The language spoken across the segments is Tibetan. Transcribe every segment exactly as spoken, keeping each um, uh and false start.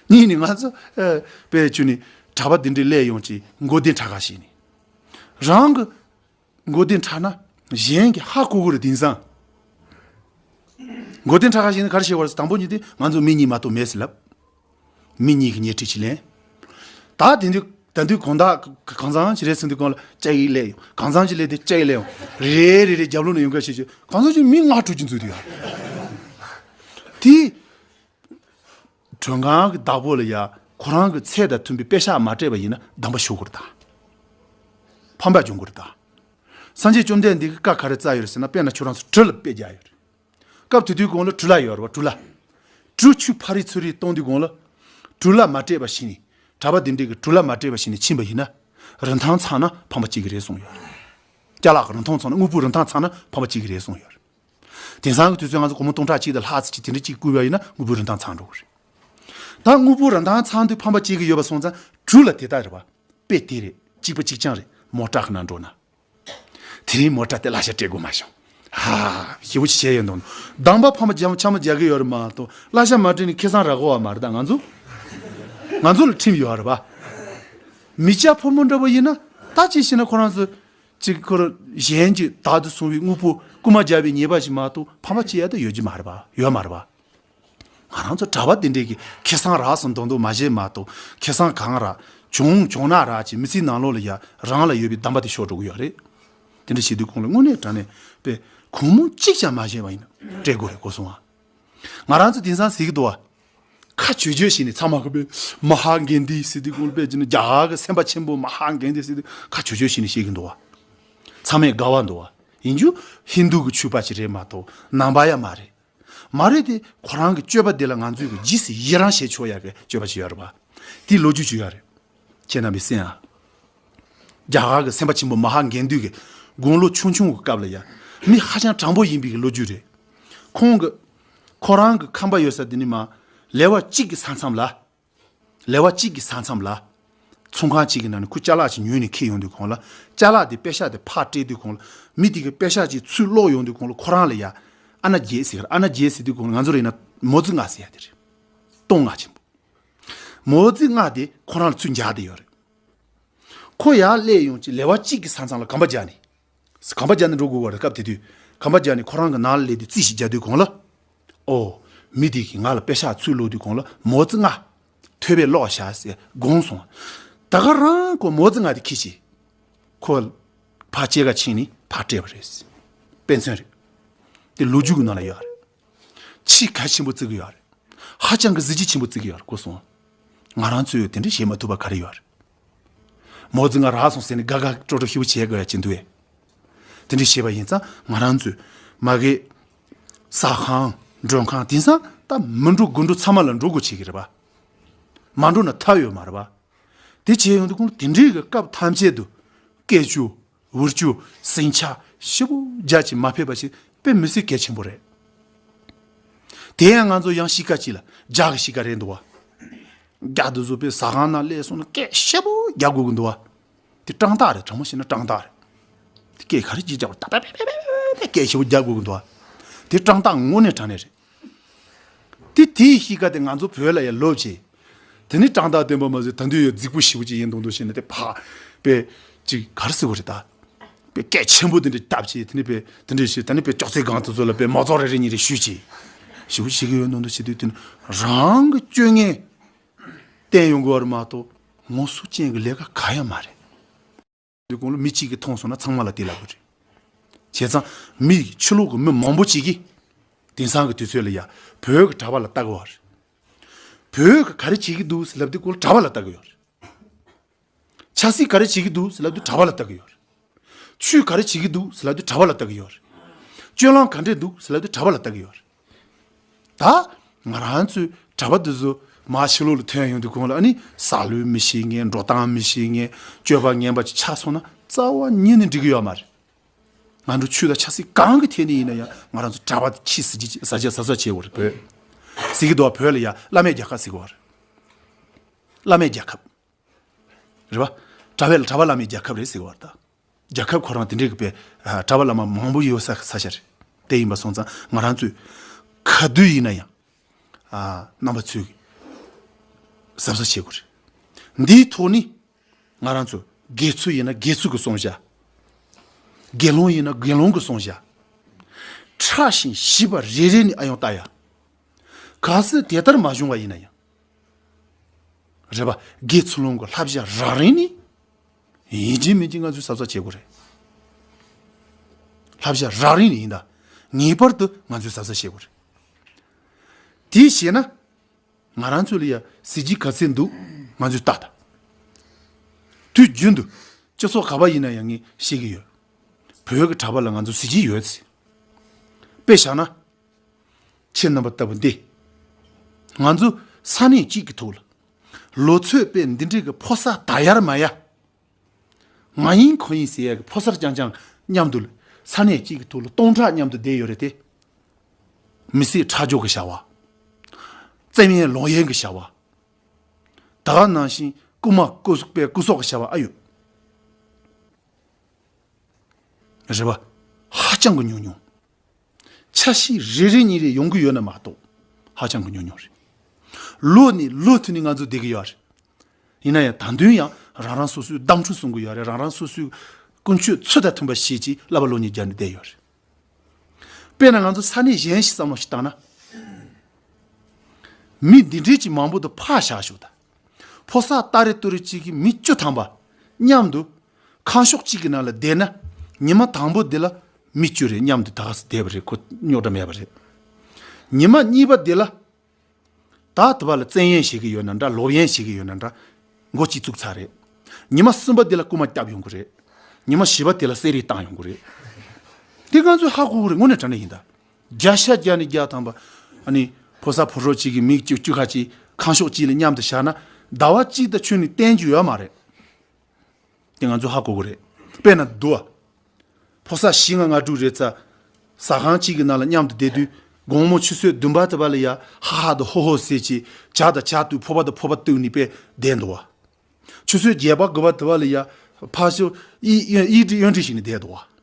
གཉིས་ནི་ང་ཚོ་ཨ་དཔེ་བྱས་ནས་གྲྭ་པ་འདི་འདྲའི་སླེབས་ཡོང་ཅིག་མགོ་བདེ་དྲག་ག་བྱས་ནས། རང་གི་མགོ་བདེ་དྲག་ན་གཞན་གྱིས་ཧ་གོ་གི་རེད། དེང་སང་མགོ་བདེ་དྲག་ག་བྱས་ནས་ག་རེ་བྱེད་པ་རེད། དང་པོ་ཉིད་དེ་ང་ཚོ་མི་གཉིས་མ་གཏོགས་མེད་ཟེར་ལབ། མི་གཉིས་ཀྱི་ཉེས་ཁྲིམས་ཅིག་ལེན། ད་དེ་དུས་ད་དུས་གང་ལྟར་གང་ཚང་ཅི་རེད་ཟེར་དུས་གང་ལ་ལྕགས་ཡིག་སླེབས་ཡོང་། གང་ཚང་ཅི་སླེབས་དེ་ལྕགས་ཡིག་སླེབས་ཡོང་། རེ་རེ་རེ་རྒྱབ་ལོགས་ནས་ཡོང་ག་བྱེད་ཆོག་གང་ཚང་ཅི་མི་ལྔ་དྲུག་ཅིག་འཛུལ་དུས་ཡོད། དེ་མགྲོན་ཁང་གི་བདག་པོ་ལ་ཡ་ཁོ་རང་གི་ཚད་དང་མཐུན་པའི་པད་ཤག་མ་སྤྲད་པ་ཡིན་ན་སྡོམ་པ་ཞུ་དགོས་རེད་ད། ཕམ་པ་འབྱུང་གི་རེད་ད། སངས་རྒྱས་བཅོམ་ལྡན་འདས་ཀྱིས་བཀའ་ག་རེ་སྩལ་ཡོད་རེད་ཟེར་ན། དཔེར་ན་ཁྱོད་རང་ཚོ་གྲུ་ལ་དཔེ་རྒྱག་ཡོད་རེད། སྐབས་དེ་དུས་གོང་ལ་གྲུ་ལ་ཡོད་རེད་བ། གྲུ་ལ། གྲུ་ཆུ་ཕ་རི་ཚུ་རི་གཏོང་དུས་གོང་ལ། གྲུ་ལ་མ་སྤྲད་པ་ཞིག་ནས། གྲྭ་པ་འདི་འདྲས་ཀྱིས་གྲུ་ལ་མ་སྤྲད་པ་ཞིག་ནས་ཕྱིན་པ་ཡིན་ན། རིན་ཐང་ཚང་ན་ཕམ་པ་སྐྱེ་གི་རེད་གསུངས་ཡོད་རེད། ཅ་ལག་གི་རིན་ཐང་ཚང་ན། དངོས་པོའི་རིན་ཐང་ཚང་ན་ཕམ་པ་སྐྱེ་གི་རེད་གསུངས་ཡོད་རེད། དེང་སང་གི་དུས་ཚོད་ང་ཚོ་སྒོར་མོ་སྟོང་ཕྲག་གཅིག་དང་ལྷག་ཙམ་ཅིག་དེ་འདྲ་གཅིག་བརྐུས་པ་ཡིན་ན་དངོས་པོའི་རིན་ཐང་ཚང་འགྲོ་གི་རེད། ད་དངོས་པོའི་རིན་ཐང་ཚང་དུས་ཕམ་པ་སྐྱེ་གི་ཡོད་པ་སོང་ཙང་གྲུ་ལ་དེ་ལྟར་རེད་བ། དཔེ་དེ་རེད། གཅིག་པ་གཅིག་རྐྱང་རེད། མོ་ཊ་གི་ནང་འགྲོ་ན། དེ་རིང་མོ་ཊ་དེ་གླ་ཆ་སྤྲད་དགོས་མ་བྱུང་། ཧ། ཞེ་པོ་ཅིག་བྱས་ཡོད་འདུག་སྡོམ་པ་ཕམ་པ་འཇམ་འཆམ་རྒྱག་གི་ཡོད་རེད་མ་གཏོགས་གླ་ཆ་མ་སྤྲད་ནས་ཁེ་བཟང་རག་གོ་བ་མ་རེད། ད་ང་ཚོ་ང་ཚོ་ལ་ཁྲིམས་ཡོད་རེད་པ། མི་སྐྱ་ཕོ་མོ་འདྲ་པོ་ཡིན་ན་ད་ཅི་ཞེ་ན་ཁོ་རང་ཚོ་ཅིག་ཁོ་རང་གཞན་གྱི་བདག་ཏུ་བཟུང་བའི་དངོས་པོ་རྐུ་མ་རྒྱག་པའི་ཉེས་པ་ཞིག་མ་གཏོགས་ཕམ་པ་སྐྱེ་ཡ་ད་ཡོད་ཀྱི་མ་རེད་པ། ཡོད་མ་རེད་པ། ང་རང་ཚོ་གྲྭ་པ་འདི་འདྲས་ཀྱི་ཁེ་བཟང་རག་སོང་མདོག་མདོག་མ་བྱེད་མ་གཏོགས་ཁེ་བཟང་གང་རག་བྱུང་བྱུང་ན་རག་ཅིག་མི་ཚེའི་ནང་ལོགས་ལ་ཡ་རང་ལ་ཡོད་པའི་སྡོམ་པ་དེ་ཤོར་འགྲོ་གི་ཡོད་རེད། དེ་འདྲ་བྱེད་དུས་གོང་ལ་དངོས་གནས་དྲང་གནས་དཔེ་གུང་མོ་གཅིག་ཀྱང་མ་བྱས་པ་ཡིན་ན་སྤྲད་དགོས་རེད་གོ་སོང་ཨ། ང་རང་ཚོ་དེང་སང་ཟེར་གི་འདུག་ཨ། ཁ་བྱོས་བྱོས་བྱས་ནས་ཚང་མ་གི་དཔེ་མ་ཧཱ་གན་དྷི་ཟེར་དུས་གོང་ལ་དཔེ་བྱས་ན་རྒྱ་གར་གྱི་སེམས་དཔའ་ཆེན་པོ་མ་ཧཱ་གན་དྷི་ཟེར་དུས་ཁ་བྱོས་བྱོས་བྱས་ནས་བཤད་གི་འདུག་ཨ། ཚང་མས་དགའ་བ་འདུག་ཨ། ཡིན་རྒྱུ་ཧིན་དུ་གི་ཆོས་པ་ཅིག་རེད་མ་གཏོགས་ནང་པ་ཡ་མ་རེད། མ་རེད་དེ། ཁོ་རང་གི་སྤྱོད་པ་དེ་ལ་ང་ཚོས་ཀྱི་རྗེས་སུ་ཡི་རང་བྱེད་ཆོག་ཡག་གི་སྤྱོད་པ་ཞིག་ཡོད་རེད་པ། དེའི་ལོ་རྒྱུས་ཅིག་ཡོད་རེད། ཁྱེད་རྣམ་པས་གསན་ཨ། རྒྱ་གར་གྱི་སེམས་དཔའ་ཆེན་པོ་མ་ཧཱ་གན་དྷི་གི་དགུང་ལོ་ཆུང་ཆུང་གི་སྐབས་ལ་ཡ། མི་ཧ་ཅང་དྲང་པོ་ཡིན་པའི་གི་ལོ་རྒྱུས་རེད། ཁོང་གི། ཁོ་རང་གི་ཁང་པ་ཡོད་ས་དེ་ནི་མ། ལེ་བ་གཅིག་གི་ས་མཚམས་ལ། ལེ་བ་གཅིག་གི་ས་མཚམས་ལ། ཚོང་ཁང་གཅིག་གི་ནང་ནས་ཁོ་ཅ་ལག་ཅིག་ཉོས་ནས་འཁྱེར་ཡོང་དུས་གོང་ལ། ཅ་ལག་དེ་པད་ཤག་དེ་ཕར་སྤྲད་དུས་གོང་ལ། མི་དེ་གི་པད་ཤག་ཅིག་ཚུར་སློག་ཡོང་དུས་གོང་ལ་ཁོ་རང་ལ་ཡ། ཨ་ན་རྒྱལ་ཟེར་གི་རེད། ཨ་ན་རྒྱལ་ཟེར་དུས་གོང་ལ་ང་ཚོ་རེད་ན་མོ་ཙི་ལྔ་ཟེར་ཡ་དེ་རེད། སྟོང་ལྔ་ཆེན་པོ། མོ་ཙི་ལྔ་དེ་ཁོ་རང་ལ་ཚུར་འཇགས་བསྡད་ཡོད་རེད། ཁོ་ཡར་སླེབས་ཡོང་ཅིག་ལེ་བ་གཅིག་གི་ས་མཚམས་ལ་གམ་པ་རྒྱག་ནས། གམ་པ་རྒྱག་ནས་འགྲོ་དགོས་པ་རེད། སྐབས་དེ་དུས་གམ་པ་རྒྱག་ནས་ཁོ་རང་གི་ནང་ལ་སླེབས་དུས་རྩིས་ཤིག་རྒྱག་དུས་གོང་ལ། ཨོ། མི་དེ་གིས་ང་ལ་པད་ཤག་ཚུར་སློག་དུས་གོང་ལ་མོ་ཙི་ལྔ། ཐོད་པས་སློག་བཞག་ཟེར་དགོངས་སོང་། ད་ག་རང་ཁོ་མོ་ཙི་ལྔ་དེ་འཁྱེར་ཅིག་ཁོ། ཕར་སྐྱེལ་ག་ཕྱིན་ནས་ཕར་སྤྲད་པ་རེད། དཔེ་མཚོན་རེད། དེ་ལོ་རྒྱུས་ཀྱི་ནང་ལ་ཡོད་རེད། ཆེས་གལ་ཆེན་པོ་བརྩི་གི་ཡོད་རེད། ཧ་ཅང་གི་གཟི་བརྗིད་ཆེན་པོ་བརྩི་གི་ཡོད་རེད་གོ་སོང་། ང་རང་ཚོས་དེ་འདྲ་བྱེད་མ་ཐུབ་པ་ག་རེ་ཡོད་རེད། མོ་ཙི་ལྔ་རག་སོང་ཟེར་ནས་དགའ་དགའ་སྤྲོ་སྤྲོ་ཞེ་པོ་བྱེད་དགོས་ཡ་ཅི་འདུག་ཨེ། དེ་འདྲ་བྱས་པ་ཡིན་ཙང་ང་རང་ཚོས་མ་གི། ཟ་ཁང་། མགྲོན་ཁང་། དེང་སང་ད་མི་འགྲོ་དགུ་འགྲོ་ཚང་མ་ལ་འགྲོ་དགོས་བྱེད་ཀྱི་རེད་པ། མ་འགྲོ་ན་ཐབས་ཡོད་མ་རེད་པ། དེ་བྱས་ཡོང་དུས་ཁོང་དེ་འདྲའི་གི་སྐབས་ཐམས་ཅད་དུ་སྐད་ཅོར། འུར་ཅོར། ཟིང་ཆ་ཞེ་པོ་རྒྱག་ཅིག་མ་ཕེབས་པ་ཞིག་དཔེ་མི་སྲིད་གལ་ཆེན་པོ་རེད། དེ་ཡང་ང་ཚོ་ཡང་གཤིས་ཀ་ཅིག་ལ་རྒྱ་གི་གཤིས་ཀ་རེད་འདུག་བ། རྒྱ་དེ་ཚོ་དཔེ་ཟ་ཁང་ནང་སླེབས་སོང་ན་སྐད་ཞེ་པོ་རྒྱག་དགོས་ཀྱི་འདུག་བ། དེ་དྲང་རྟགས་རེད། དྲང་མོ་བཤད་ན་དྲང་རྟགས་རེད། དེ་སྐད་ག་རེ་ཅིག་རྒྱག་པ་ད་པེ་པེ་སྐད་ཞེ་པོ་རྒྱག་དགོས་ཀྱི་འདུག་བ། དེ་དྲང་རྟགས་དངོས་གནས་དྲང་གནས་རེད། དེ་དེའི་གཤིས་ཀ་དེ་ང་ཚོ་བོད་ལ་ཡང་ལོབས་བྱས། དེ་ནི་དྲང་རྟགས་བསྟན་པ་མ་ཟད་ད་དུང་ཡང་རྫིག་པོ་ཞེ་པོ་ཅིག་ཡིན་མདོག་མདོག་བྱས་ནས་དེ་ཕ། དཔེ། ཅིག་ག་རེ་ཟེར་དགོས་རེད་ད། དཔེ་སྐད་ཆེན་པོ་དེ་འདྲ་བཏབ་བྱས་དེ་ནི་དཔེ་དེ་འདྲ་བྱས་ད་ནི་དཔེ་ཅོག་ཙེ་སྒང་དེ་ཚོ་ལ་དཔེ་མ་ཚོགས་རེ་རེ་གཉིས་རེ་གཞུས་བྱས། ཞེ་པོ་བྱེད་ཀྱི་ཡོད་མདོག་མདོག་བྱེད་དུས་དེ་ནི་རང་གི་སྤྱོད་ངན་བསྟན་ཡོང་གི་ཡོད་རེད་མ་གཏོགས་ངོ་སོ་ཅན་གྱི་ལས་ཀ་གང་ཡང་མ་རེད། དེ་གོང་ལ་མི་གཅིག་གིས་མཐོང་སོང་ན་ཚང་མ་ལ་དེ་ལབ་དགོས་རེད། བྱས་ཙང་མི་ཕྱི་ལོགས་ཀྱི་མི་མང་པོ་ཅིག་གིས་དེང་སང་གི་དུས་ཚོད་ལ་ཡ་བོད་ཀྱི་གྲྭ་པ་ལ་ལྟ་གི་ཡོད་རེད། བོད་ཀྱིས་ག་རེ་བྱེད་ཀྱི་འདུག་ཟེར་ལབ་དུས་སྐོར་གྲྭ་པ་ལ་ལྟ་གི་ཡོད་རེད། ཆབ་སྲིད་ག་རེ་བྱེད་ཀྱི་འདུག་ཟེར་ལབ་དུས་གྲྭ་པ་ལ་ལྟ་གི་ཡོད་རེད། ཆོས་ག་རེ་བྱེད་ཀྱི་འདུག་ཟེར་ལབ་དུས་གྲྭ་པ་ལ་ལྟ་གི་ཡོད་རེད། སྤྱོད་ལམ་ག་འདྲས་འདུག་ཟེར་ལབ་དུས་གྲྭ་པ་ལ་ལྟ་གི་ཡོད་རེད། ད་ང་རང་ཚོའི་གྲྭ་པ་འདི་ཚོ་མར་ཕྱི་ལོགས་ལ་ཐོན་ཡོང་དུས་གོང་ལ་ཨ་ནི་ཟ་ལུགས་མི་ཤེས་མཁན། འགྲོ་སྟངས་མི་ཤེས་མཁན། སྤྱོད་པ་ངན་པ་ཅིག་ཆགས་སོང་ན་རྩ་བ་ཉིད་ནས་འགྲིག་གི་ཡོད་མ་རེད། ང་ཚོ་ཆོས་དང་ཆབ་སྲིད་གང་གི་ཐད་ནས་ཡིན་ན་ཡང་ང་རང་ཚོ་གྲྭ་པ་ཆེས་གཟི་བརྗིད་ཟ་བྱ་ཟ་ས་བྱེད་དགོས་རེད། བོད་ཟེར་གི་འདུག་བ། བོད་ལ་ཡ་བླ་མའི་རྒྱལ་ཁབ་ཟེར་གི་ཡོད་རེད། བླ་མའི་རྒྱལ་ཁབ་རེད་བ། གྲྭ་པའི་གྲྭ་པ་བླ་མའི་རྒྱལ་ཁབ་རེད་ཟེར་གི་ཡོད་རེད་ད། རྒྱལ་ཁབ་ཁོ་རང་དེ་འདྲའི་གི་དཔེ་གྲྭ་པ་བླ་མ་མང་པོ་ཡོད་ས་ས་ཆ་རེད། དེ་ཡིན་པ་སོང་ཙང་ང་རང་ཚོས་ག་དུས་ཡིན་ན་ཡང་རྣམ་པ་ཚོས་ གཟབ་གཟབ་བྱེད་དགོས་རེད། འདིའི་ཐོག་ནས་ང་རང་ཚོ་དགེ་ཚུལ་ཡིན་ན་དགེ་ཚུལ་གྱི་བསྲུང་བྱ། དགེ་སློང་ཡིན་ན་དགེ་སློང་གི་བསྲུང་བྱ། ཕྲ་ཞིང་ཞིབ་པ་རེ་རེ་ནས་ཨ་ཡོང་ལྟ་ཡ། གལ་སྲིད་དེ་ལྟར་མ་བྱུང་བ་ཡིན་ན་ཡང་། རེད་པ། དགེ་ཚུལ་སློང་གི་བསླབ་བྱ་རགས་རིམ་ནས། ཡིན་གཅིག་མིན་གཅིག་ང་ཚོས་གཟབ་གཟབ་བྱེད་དགོས་རེད། བསླབ་བྱ་རགས་རིམ་ནས་ཡིན་ད། ངེས་པར་དུ་ང་ཚོས་གཟབ་གཟབ་བྱེད་དགོས་རེད། དེ་བྱས་ན། ང་རང་ཚོ་ལ་ཡ་གཟི་བརྗིད་ག་ཚད་འདུག་ང་ཚོས་ལྟ་ད། དུས་རྒྱུན་དུ་སྤྱི་ཚོགས་ག་པ་ཡིན་ན་ཡང་ངས་བཤད་ཀྱི་ཡོད། བོད་ཀྱི་གྲྭ་པ་ལ་ང་ཚོ་གཟི་བརྗིད་ཡོད་ཟེར། དཔེ་བཞག་ན། ཁྱེད་རྣམ་པ་ལྟ་བུ་འདི། ང་ཚོ་ས་གནས་གཅིག་གི་ཐོག་ལ། ལོ་ཚོད་དཔེ་འདི་འདྲའི་གི་ཕོ་གསར་ད་ཡར་མ་ཡར། ང་ཡིན་ཁོ་ཡིན་ཟེར་ཡ་གི་ཕོ་གསར་རྐྱང་རྐྱང་མཉམ་དུ་ས་གནས་གཅིག་གི་ཐོག་ལ་སྟོང་ཕྲག་མཉམ་དུ་བསྡད་ཡོད་རེད་དེ། མི་སེར་ཁྲག་སྦྱོར་གྱི་བྱ་བ། བཙན་གཡེམ་ལོག་གཡེམ་གྱི་བྱ་བ། ད་ག་ནང་བཞིན་རྐུ་མ་རྐུ་སོག་པའི་རྐུ་སོག་གི་བྱ་བ་ཨ་ཡོད། རེད་པ། ཧ་ཅང་གི་ཉུང་ཉུང་། ཆ་ཤས་རེ་རེ་གཉིས་རེ་ཡོང་གི་ཡོད་ན་མ་གཏོགས་ཧ་ཅང་གི་ཉུང་ཉུང་རེད། ལོ་ནས་ལོ་མཐུད་ནས་ང་ཚོ་བསྡད་ཀྱི་ཡོད་རེད། ཡིན་ན་ཡང་ད་དུང་ཡང་རང་རང་སོ་སོའི་གདམ་འཕྲུ་སྲུང་གི་ཡོད་རེད། རང་རང་སོ་སོའི་ཀུན་སྤྱོད་ཚུལ་དང་མཐུན་པ་ཞིག་ཅིག་བསླབ་པ་སློབ་གཉེར་རྒྱག་ནས་བསྡད་ཡོད་རེད། དཔེར་ན་ང་ཚོ་ས་གནས་གཞན་ཞིག་བསམ་བློ་ཞིག་བཏང་ན། མི་འདི་འདྲས་ཀྱི་མང་པོ་དུ་ཕར་བཞག་ཤོག་ད། ཕོ་གསར་ཏ་རེ་ཏུ་རེ་གཅིག་གིས་མི་བཅུ་ཐམ་པ་མཉམ་དུ་ཁང་ཤོག་གཅིག་གི་ནང་ལ་བསྡད་ན། ཉི་མ་དང་པོ་འདི་ལ་མི་བཅུ་རེ་མཉམ་དུ་ད་ག་སེ་བསྡད་པ་རེད། ཁོ་རྙོག་དྲ་མེད་པ་རེད། ཉི་མ་གཉིས་པ་འདི་ལ། ད་དེ་བ་ལ་བཙན་གཡེམ་བྱེད་ཀྱི་ཡོད་ན་འདྲ། ལོག་གཡེམ་བྱེད་ཀྱི་ཡོད་ན་འདྲ། མགོ་གཅིག་བཙུགས་ཚར་རེད། ཉི་མ་གསུམ་པ་འདི་ལ་རྐུ་མ་བརྒྱབ་ཡོང་གི་རེད། ཉི་མ་བཞི་པ་དེ་ལ་གསེར་རིགས་བཏང་ཡོང་གི་རེད། དེ་ང་ཚོས་ཧ་གོ་གི་རེད། དངོས་གནས་དྲང་གནས་ཡིན་ད། བརྒྱ་ཆ་བརྒྱ་ནས་བརྒྱ་ཐམ་པ། ཨ་ནི་ཕོ་གསར་ཕོ་རོག་གཅིག་གིས་མི་བཅུ་བཅུ་ཁ་གཅིག་ཁང་ཤོག་གཅིག་ལ་མཉམ་དུ་བཞག་ན། ཟླ་བ་གཅིག་དང་ཆུ་ནི་བསྟན་རྒྱུ་ཡོད་མ་རེད། དེ་ང་ཚོ་ཧ་གོ་གི་རེད། དཔེར་ན་འདུག་བ། ཕོ་གསར་བཞི་ལྔ་ལྔ་དྲུག་རེ་ཙམ། ཟ་ཁང་གཅིག་གི་ནང་ལ་མཉམ་དུ་བསྡད་དུས། དགོང་མོ་ཆུ་ཚོད་བདུན་པ་དེ་བ་ལ་ཡ་ཧ་ཧ་དང་ཧོ་ཧོ་ཟེར་གྱིས། ཇ་དང་ཇ་བཏུགས། ཕོར་པ་དང་ཕོར་པ་བཏུགས་ནས་དཔེ་བསྡད་འདུག་བ། ཆུ་ཚོད་བརྒྱད་པ་དགུ་པ་དེ་བ་ལ་ཡ་ཕར་ཞོག་ཨི་ཨི་ཨི་འདྲི་ཡོན་འདྲི་བྱས་ནས་བསྡད་འདུག་བ།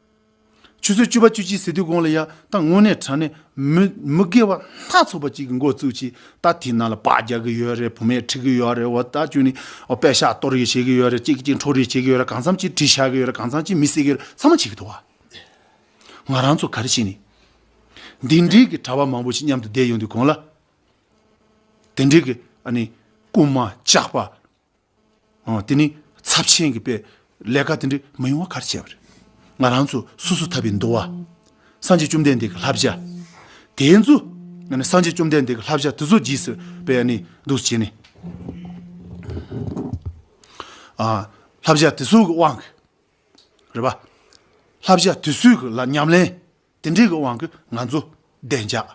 ཆུ་ཚོད་བཅུ་པ་བཅུ་གཅིག་ཟེར་དུས་གོང་ལ་ཡ་ད་དངོས་གནས་དྲང་གནས་མི་མི་དགེ་བ་སྣ་ཚོགས་པ་གཅིག་གི་འགོ་བཙུགས་ཀྱིས། ད་དེའི་ནང་ལ་སྦག་རྒྱག་གི་ཡོད་རེད། བུད་མེད་ཁྲིད་གི་ཡོད་རེད། འོ་ད་ཅུ་ནི་འོ་པད་ཤག་གཏོར་ཡི་བྱེད་གི་ཡོད་རེད། གཅིག་གཅིག་འཕྲོག་རེས་བྱེད་གི་ཡོད་རེད། གང་འཚམ་གཅིག་གྲི་བཞག་གི་ཡོད་རེད། གང་འཚམ་གཅིག་མི་བསད་གི་ཡོད་རེད། ཚང་མ་བྱེད་གི་འདུག་བ། ང་རང་ཚོ་ག་རེ་བྱས་ནས་འདི་འདྲའི་གི་གྲྭ་པ་མང་པོ་ཞིག་མཉམ་དུ་བསྡད་ཡོང་དུས་གོང་ལ། དེ་འདྲའི་གི་ཨ་ནི་རྐུན་མ་ཇག་པ། ཨོ། དེ་ནི་ཚབས་ཆེན་གྱི་དཔེ་ལས་ཀ་དེ་འདྲ་མི་ཡོང་བ་ག་རེ་བྱས་པ་རེད། ང་རང་ཚོ་སོ་སོ་ཐར་པའི་འདུལ་བ། སངས་རྒྱས་བཅོམ་ལྡན་འདས་ཀྱི་བསླབ་བྱ། དེ་ཚོ། ཨ་ནི་སངས་རྒྱས་བཅོམ་ལྡན་འདས་ཀྱི་བསླབ་བྱ་དེ་ཚོ་རྗེས་སུ་དཔེ་ཨ་ནི་འདུག་བྱས་ནས། ཨ། བསླབ་བྱ་དེ་ཚོ་གི་དབང་གིས། རེད་པ། བསླབ་བྱ་དེ་ཚོའི་གི་ལ་ཉམས་ལེན། དེ་འདྲའི་གི་དབང་གིས་ང་ཚོ་བདེ་འཇགས་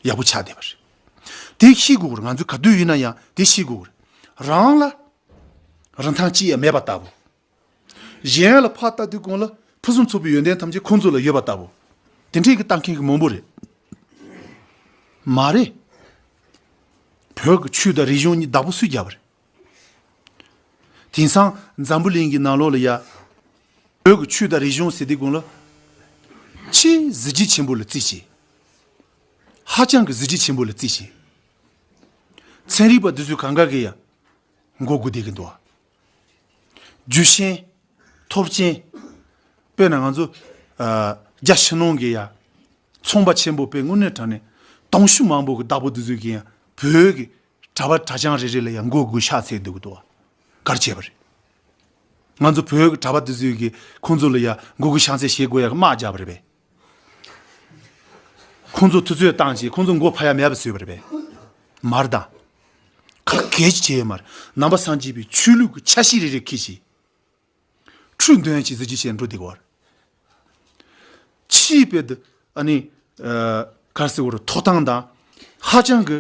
ཡག་པོ་ཆགས་བསྡད་པ་རེད། དེ་ཤེས་དགོས་ཀྱི་རེད། ང་ཚོས་ག་དུས་ཡིན་ན་ཡང་དེ་ཤེས་དགོས་ཀྱི་རེད། རང་ལ་རིན་ཐང་ཅི་ཡང་མེད་པ་ལྟ་བུ། གཞན་ལ་ཕར་ལྟ་དུས་གོང་ལ་ཕུན་སུམ་ཚོགས་པའི་ཡོན་ཏན་ཐམས་ཅད་ཁོང་ཚོ་ལ་ཡོད་པ་ལྟ་བུ། དེ་འདྲའི་གི་ལྟ་མཁན་གི་མང་པོ་རེད། མ་རེད། བོད་ཀྱི་ཆོས་དང་རིག་གཞུང་གཉིས་བདག་པོ་སུས་བརྒྱབ་པ་རེད། དེང་སང་འཛམ་བུ་གླིང་གི་ནང་ལོགས་ལ་ཡ། བོད་ཀྱི་ཆོས་དང་རིག་གཞུང་ཟེར་དུས་གོང་ལ། ཆེས་གཟི་བརྗིད་ཆེན་པོ་ལ་བརྩིས་བྱས། ཧ་ཅང་གི་གཟི་བརྗིད་ཆེན་པོ་ལ་བརྩིས་བྱས། ཚན་རིག་པ་འདི་ཚོས་གང་ག་གི་ཡ། མགོ་སྒུར་བསྡད་ཀྱི་འདུག་བ། རྒྱུ་ཆེན། ཐོབ་ཆེན། དཔེར་ན་ང་ཚོ། ཨ། རྒྱ་ཕྱི་ནང་གི་ཡ། ཚོང་པ་ཆེན་པོ་དཔེ་དངོས་གནས་དྲང་གནས་དུང་ཕྱུར་མང་པོ་གི་བདག་པོ་འདི་ཚོས་ཀྱི་ཡ། བོད་ཀྱི་གྲྭ་པ་གྲྭ་རྐྱང་རེ་རེ་ལ་ཡ་མགོ་སྒུར་ཕྱག་འཚལ་སྡོད་ཀྱི་འདུག་བ། ག་རེ་བྱས་པ་རེད། ང་ཚོ་བོད་ཀྱི་གྲྭ་པ་འདི་ཚོས་ཀྱི་ཁོང་ཚོ་ལ་ཡ་མགོ་སྒུར་ཕྱག་འཚལ་བྱེད་དགོས་ཡ་གི་དམག་རྒྱག་པ་རེད་པས། ཁོང་ཚོ་དུས་ཚོད་བཏང་བྱས་ཁོང་ཚོ་མགོ་ཕ་ཡ་མེད་པ་བཟོས་པ་རེད་པས། མ་རེད་ད། ག་གེ་ཅི་བྱས་ཡོད་མ་རེད། ནང་པ་སངས་རྒྱས་པའི་ཆོས་ལུགས་ཀྱི་ཆ་ཤས་རེ་རེ་འཁྱེར་བྱས། ཁྲུས་འདོན་གྱི་གཟི་བརྗིད་ཆེན་འགྲོ་བསྡད་ཀྱི་བར། ཕྱིའི་དཔེ་དུ་ཨ་ནི། ཨ། ག་རེ་ཟེར་དགོས་རེད། ཐོབ་ཐང་དང་། ཧ་ཅང་གི་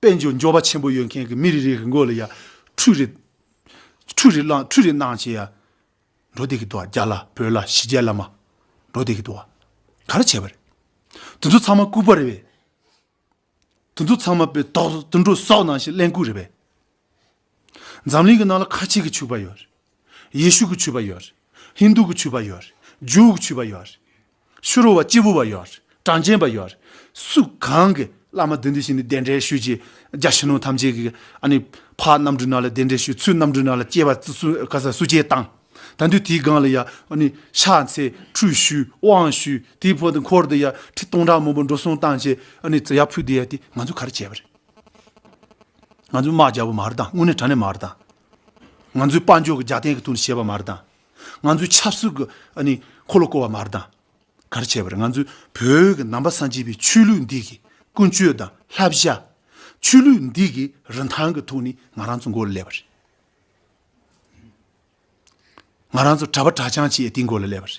དཔལ་འབྱོར་འབྱོར་པ་ཆེན་པོ་ཡོད་མཁན་གྱི་མི་རེ་རེ་གི་མགོ་ལ་ཡ། ཁྲུས་རེ། ཁྲུས་རེ་བླངས། ཁྲུས་རེ་གནང་བྱས་ཡ། འགྲོ་བསྡད་ཀྱི་འདུག་བ། རྒྱ་ལ་བོད་ལ་ཕྱི་རྒྱལ་ལ་མ། འགྲོ་བསྡད་ཀྱི་འདུག་བ། ག་རེ་བྱས་པ་རེད། དེ་ཚོ་ཚང་མ་ལྐུགས་པ་རེད་པས། དེ་ཚོ་ཚང་མ་དཔེ་དོག་དུད་འགྲོ་སོག་ནང་བཞིན་གླེན་ལྐུགས་རེད་པས། འཛམ་གླིང་གི་ནང་ལ་ཁ་ཆེ་གི་ཆོས་པ་ཡོད་རེད། ཡེ་ཤུ་གི་ཆོས་པ་ཡོད་རེད། ཧིན་དུ་གི་ཆོས་པ་ཡོད་རེད། ཇུའུ་གི་ཆོས་པ་ཡོད་རེད། ཕྱི་རོལ་བ་སྐྱེས་བུ་བ་ཡོད་རེད། གྲངས་ཅན་པ་ཡོད་རེད། སུ་གང་གི་ བླ་མ་འདི་འདི་བཞིན་ནི་གདན་འདྲེན་ཞུས་ཀྱི་རྒྱ་ཆེ་ནོ་ཐམས་ཅད་ཀྱི་ཨ་ནི་ཕར་གནམ་གྲུ་ནང་ལ་གདན་འདྲེན་ཞུས། ཚུར་གནམ་གྲུ་ནང་ལ་སྐྱེ་བ་སུ་ག་ས་སུ་སྐྱེ་བཏང་། ད་དུས་དེའི་སྒང་ལ་ཡ་ཨ་ནི་ཕྱག་འཚལ་ཁྲུས་ཞུས་དབང་ཞུས། དེའི་བར་དུ་འཁོར་དུ་ཡ་ཁྲི་སྟོང་ཕྲག་མང་པོ་འགྲོ་སོང་བཏང་བྱས་ཨ་ནི་ཡར་ཕུལ་དེ་ཡ་དེ་ང་ཚོས་ག་རེ་བྱས་པ་རེད། ང་ཚོས་དམག་རྒྱག་པ་མ་རེད་དང་། དངོས་གནས་དྲང་གནས་མ་རེད་དང་། ང་ཚོས་དཔལ་འབྱོར་གྱི་རྒྱབ་རྟེན་གྱི་ཐོག་ནས་བྱས་པ་མ་རེད་དང་། ང་ཚོས་ཆབ་སྲིད་ཀྱི་ཨ་ནི་འཁོར་ལོ་བསྐོར་བ་མ་རེད་དང་། ག་རེ་བྱས་པ་རེད། ང་ཚོས་བོད་ཀྱི་ནང་པ་སངས་རྒྱས་པའི་ཆོས་ལུགས་འདི་གི་ཀུན་སྤྱོད་དང་བསླབ་བྱ། ཆོས་ལུགས་འདི་གི་རིན་ཐང་གི་ཐོག་ནས་ང་རང་ཚོ་མགོ་ལ་སླེབས་པ་རེད། ང་རང་ཚོ་གྲྭ་པ་གྲྭ་རྐྱང་བྱས་དེའི་མགོ་ལ་སླེབས་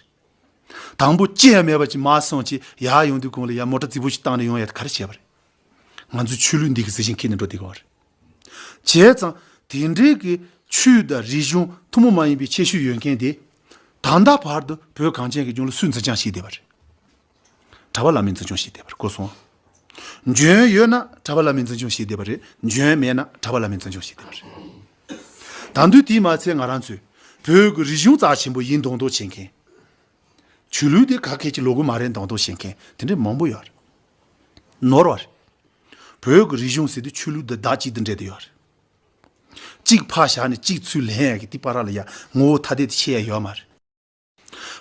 པ་རེད། དང་པོ་ཅི་ཡང་མེད་པ་ཅིག་མར་སོང་བྱས་ཡར་ཡོང་དུས་གོང་ལ་ཡར་མོ་ཊ་རྫིག་པོ་ཞིག་བཏང་ནས་ཡོང་ཡ་དེ་ག་རེ་བྱས་པ་རེད། ང་ཚོའི་ཆོས་ལུགས་འདི་གི་གཟི་བྱིན་འཁྱེར་ནས་འགྲོ་བསྡད་ཀྱི་ཡོད་རེད། བྱས་ཙང་དེ་འདྲའི་གི་ཆོས་དང་རིག་གཞུང་ཐུན་མོང་མ་ཡིན་པའི་ཁྱད་ཆོས་ཡོད་མཁན་དེ་ད་ལྟ་བར་དུ་བོད་གངས་ཅན་གྱི་ལྗོངས་ལ་སུས་འཛིན་སྐྱོང་བྱས་བསྡད་པ་རེད། གྲྭ་པ་བླ་མས་འཛིན་སྐྱོང་བྱས་བསྡད་པ་རེད། གོ་སོང་། འཇོན་ཡོད་ན་གྲྭ་པ་བླ་མས་འཛིན་སྐྱོང་བྱས་བསྡད་པ་རེད། འཇོན་མེད་ན་གྲྭ་པ་བླ་མས་འཛིན་སྐྱོང་བྱས་བསྡད་པ་རེད། ད་དུས་དེས་མ་ཚད་ང་རང་ཚོས་བོད་ཀྱི་རིག་གཞུང་རྩ་ཆེན་པོ་ཡིན་མདོག་མདོག་བྱེད་མཁན། ཆོས་ལུགས་དེ་ག་གེ་ཅིག་ལོག་གི་མ་རེད་མདོག་མདོག་བྱེད་མཁན་དེ་འདྲ་མང་པོ་ཡོད་རེད། ནོར་བ་རེད། བོད་ཀྱི་རིག་གཞུང་ཟེར་དུས་ཆོས་ལུགས་དང་བདག་གཅིག་ཏུ་འབྲེལ་བསྡད་ཡོད་རེད། གཅིག་ཕར་བཞག་ནས་གཅིག་ཚུར་ལེན་ཡ་གི་དེ་བར་ལ་ཡ་ངོ་བོ་ཐ་དད་དུ་ཕྱེ་ཡ་ཡོད་མ་རེད།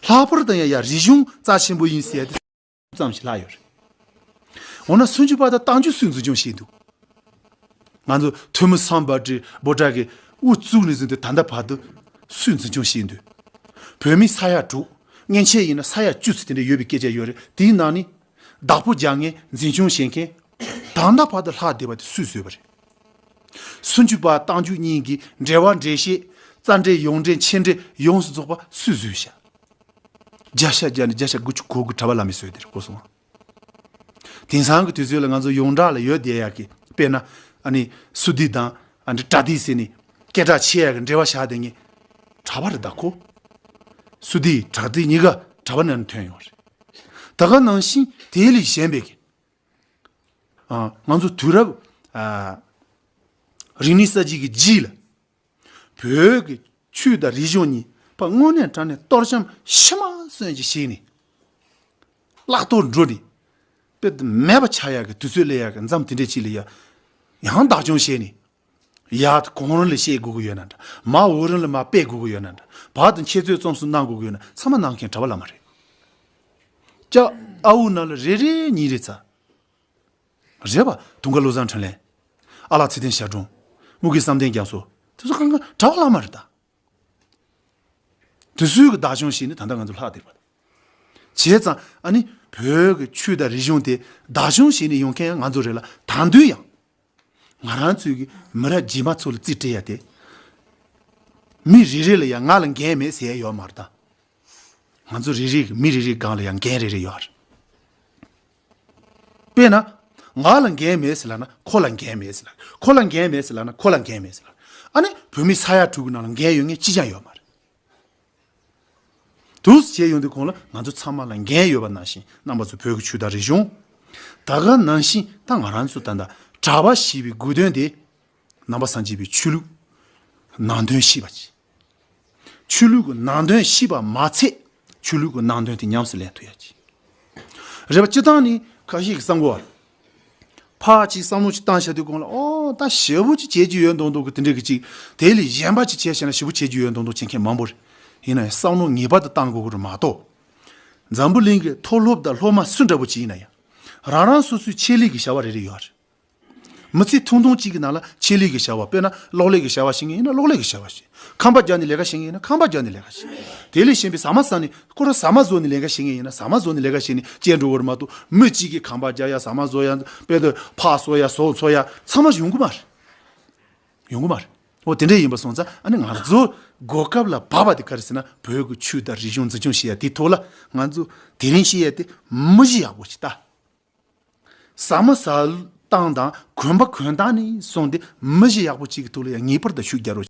ལྷག་པར་དུ་ཡང་ཡ་རིག་གཞུང་རྩ་ཆེན་པོ་ཡིན་ཟེར་ཏེ་ཙམ་ཞིག་ལྷག་ཡོད་རེད། འོ་ན་སུམ་ཅུ་པ་དང་རྟགས་འཇུག་སུས་འཛིན་སྐྱོང་བྱས་འདུག་ང་ཚོ་ཐོན་མི་སམ་བྷོ་ཊ་བྷོ་ཊ་གི་དབུ་བཙུགས་ནས་བཟུང་སྟེ་ད་ལྟ་བར་དུ་སུས་འཛིན་སྐྱོང་བྱས་འདུག་བོད་མི་ས་ཡ་དྲུག་མཉེན་ཆས་ཡིན་ན་ས་ཡ་བཅུ་ཙམ་དེ་འདྲ་ཡོད་པའི་སྐད་ཆ་ཡོད་རེད། དེའི་ནང་ནས་བདག་པོ་རྒྱག་མཁན་འཛིན་སྐྱོང་བྱེད་མཁན་ད་ལྟ་བར་དུ་ལྷག་བསྡད་པ་དེ་སུས་བཟོས་པ་རེད། སུམ་ཅུ་པ་རྟགས་འཇུག་གཉིས་ཀྱི་འགྲེལ་པ་འགྲེལ་བཤད་རྩ་འགྲེལ་ཡོངས་འགྲེལ་མཆན་འགྲེལ་ཡོངས་སུ་རྫོགས་པ་སུས་བཟོས་ཤག་བརྒྱ་ཆ་བརྒྱ་ནས་བརྒྱ་ཆ་དགུ་བཅུ་གོ་དགུ་གྲྭ་པ་བླ་མས་བཟོས་དེར་གོ་སོང་། དེང་སང་གི་དུས་ཚོད་ལ་ང་ཚོ་ཡོངས་གྲགས་ལ་ཡོད་བསྡད་ཡག་གི་དཔེར་ན་ཨ་ནི་སུ་ཏི་དང་ཨ་ནི་པྲ་ཏི་ཟེར་ནས་སྐད་གྲགས་ཆེ་ཡག་གི་འགྲེལ་པ་བཞག་བསྡད་མཁན་གྲྭ་པ་རེད་ད་ཁོ། སུ་ཏི་པྲ་ཏི་གཉིས་ཀ་གྲྭ་པ་ནང་ནས་ཐོན་ཡོང་བ་རེད། ད་ག་ནང་བཞིན་དེ་ལས་གཞན་པའི་གི་ཨ་ང་ཚོ་དུས་རབས་ཨ་རིག་གནས་གསར་བརྗེ་གི་རྗེས་ལ་བོད་ཀྱི་ཆོས་དང་རིག་གཞུང་གཉིས་པ་དངོས་གནས་དྲང་གནས་གཏོར་བཤམས་ཤི་མ་གསོན་གྱི་བྱས་ནས་བརླག་གཏོར་འགྲོ་ནས་དཔེ་མེད་པ་ཆགས་ཡག་གི་དུས་ཚོད་སླེབས་ཡག་གི་མཚམས་དེ་འདྲའི་ཅིག་ལ་ཡ་ཡང་བདག་སྐྱོང་བྱས་ནས་ཡར་གོང་རིམ་ལ་བཤད་དགོས་ཀྱི་ཡོད་ན་འདྲ། མར་འོག་རིམ་ལ་མར་སྤེལ་དགོས་ཀྱི་ཡོད་ན་འདྲ། བར་དུ་འཆད་རྩོད་རྩོམ་གསུམ་གནང་དགོས་ཀྱི་ཡོད་ན་ཚང་མ་གནང་མཁན་གྲྭ་པ་བླ་མ་རེད། ཅག་ཨ་འུ་ནང་ལ་རེ་རེ་གཉིས་རེ་ཚ། རེད་པ། དུང་དཀར་བློ་བཟང་འཕྲིན་ལས། ཨ་ལགས་ཚེ་བརྟན་ཞབས་དྲུང་། དམུ་དགེ་བསམ་གཏན་རྒྱ་མཚོ། དེ་ཚོ་གང་ག་གྲྭ་པ་བླ་མ་རེད་ད། དེ་ཚོའི་གི་བདག་སྐྱོང་བྱས་ནས་ད་ལྟ་ང་ཚོ་ལྷག་བསྡད་པ་དང་། བྱས་ཙང་ཨ་ནི་བོད་ཀྱི་ཆོས་དང་རིག་གཞུང་དེ་བདག་སྐྱོང་བྱས་ནས་ཡོང་མཁན་ང་ཚོ་རེད་ལ། ད་དུང་ཡང་ང་རང་ཚོའི་གི་མི་རབས་རྗེས་མ་ཚོ་ལ་རྩིས་སྤྲད་ཡ་དེ། མི་རེ་རེ་ལ་ཡང་ང་ལ་འགན་མེད་ཟེར་ཡ་ཡོད་མ་རེད་ད། ང་ཚོ་རེ་རེ་གི་མི་རེ་རེའི་སྒང་ལ་ཡང་འགན་རེ་རེ་ཡོད་རེད། དཔེར་ན། ང་ལ་འགན་མེད་ཟེར་ལབ་ན་ཁོ་ལ་འགན་མེད་ཟེར་ལབ། ཁོ་ལ་འགན་མེད་ཟེར་ལབ་ན་ཁོ་ལ་འགན་མེད་ཟེར་ལབ། ཨ་ནི་བོད་མི་ས་ཡ་དྲུག་གི་ནང་ལ་འགན་ཡོད་མཁན་གཅིག་ཀྱང་ཡོད་མ་རེད། དུས་བྱས་ཡོང་དུས་གོང་ལ་ང་ཚོ་ཚང་མ་ལ་འགན་ཡོད་པ་ནང་བཞིན་རྣམ་པ་ཚོ་བོད་ཀྱི་ཆོས་དང་རིག་གཞུང་། ད་ག་ནང་བཞིན་ད་ང་རང་ཚོ་ད་ལྟ་གྲྭ་པ་ཞེས་པའི་དགོས་དོན་དེ་ནང་པ་སངས་རྒྱས་པའི་ཆོས་ལུགས་ནང་དོན་ཤེས་པ་ཅིག་ཆོས་ལུགས་ཀྱི་ནང་དོན་ཤེས་པ་མ་ཚད་ཆོས་ལུགས་ཀྱི་ནང་དོན་དེ་ཉམས་སུ་ལེན་ཐུབ་ཡ་ཅིག་རེད་པ། སྤྱིར་བཏང་ནི་ཁ་ཤས་ཀྱི་བསམ་བློ་བ། ཕར་ཅིག་བསམ་བློ་ཅིག་བཏང་བྱ་དུས་གོང་ལ་ཨོ་ད་ཞེ་པོ་ཅིག་བྱེད་ཀྱི་ཡོད་མདོག་མདོག་གི་དེ་འདྲ་གི་ཅིག་དེ་ལས་གཞན་པ་ཅིག་བྱས་བྱས་ན་ཞེ་པོ་བྱེད་ཀྱི་ཡོད་མདོག་མདོག་བྱེད་མཁན་མང་པོ་རེད། ཡིན་ན་ཡང་བསམ་བློ་ངེས་པར་དུ་བཏང་དགོས་ཀྱི་རེད་མ་གཏོགས། འཛམ་བུ་གླིང་གི་མཐོ་སློབ་དང་སློབ་མ་སུ་འདྲ་པོ་ཅིག་ཡིན་ན་ཡང་། རང་རང་སོ་སོའི་ཆེད་ལས་ཀྱི་བྱ་བ་རེ་རེ་ཡོད་རེད། མི་ཚེ་ཐུང་ཐུང་གཅིག་གི་ནང་ལ་ཆེད་ལས་ཀྱི་བྱ་བ། དཔེར་ན་གློག་ཀླད་ཀྱི་བྱ་བ་བྱེད་མཁན་ཡིན་ན་གློག་ཀླད་ཀྱི་བྱ་བ་བྱེད། ཁང་པ་རྒྱག་ནས་ལས་ཀ་བྱེད་མཁན་ཡིན་ན་ཁང་པ་རྒྱག་ནས་ལས་ཀ་བྱེད། དེ་ལས་གཞན་པའི་ཟ་མ་ཟ་ནས་ཁོ་རང་ཟ་མ་བཟོ་ནས་ལས་ཀ་བྱེད་མཁན་ཡིན་ན་ཟ་མ་བཟོ་ནས་ལས་ཀ་བྱེད་ནས་སྐྱེལ་འགྲོ་བར་མ་གཏོགས་མི་གཅིག་གིས་ཁང་པ་རྒྱག་ཡ་ཟ་མ་བཟོ་ཡ་དཔེ་དེ་ཕག་གསོ་ཡ་ཟོག་འཚོ་ཡ་ཚང་མ་ཡོང་གི་མ་རེད། ཡོང་གི་མ་རེད། འོ་དེ་འདྲ་ཡིན་པ་སོང་ཙང་ཨ་ནི་ང་ཚོ་གོ་སྐབས་ལ་བབས་པ་དེ་ག་རེ་ཟེར་ན་བོད་ཀྱི་ཆོས་དང་རིག་གཞུང་འཛིན་སྐྱོང་བྱེད་ཡ་དེའི་ཐོག་ལ་ང་ཚོ་དེ་རིང་བཤད་ཡ་དེ་མི་གཞི་ཡག་པོ་ཞིག་ལྟ། ཟ་མ་ཟ་སྟངས་དང་གོན་པ་གོན་སྟངས་ནས་བཟུང་སྟེ་མི་གཞི་ཡག་པོ་གཅིག་གི་ཐོག་ལ་ཡང་ངེས་པར་དུ་ཤུགས་རྒྱག་རོགས།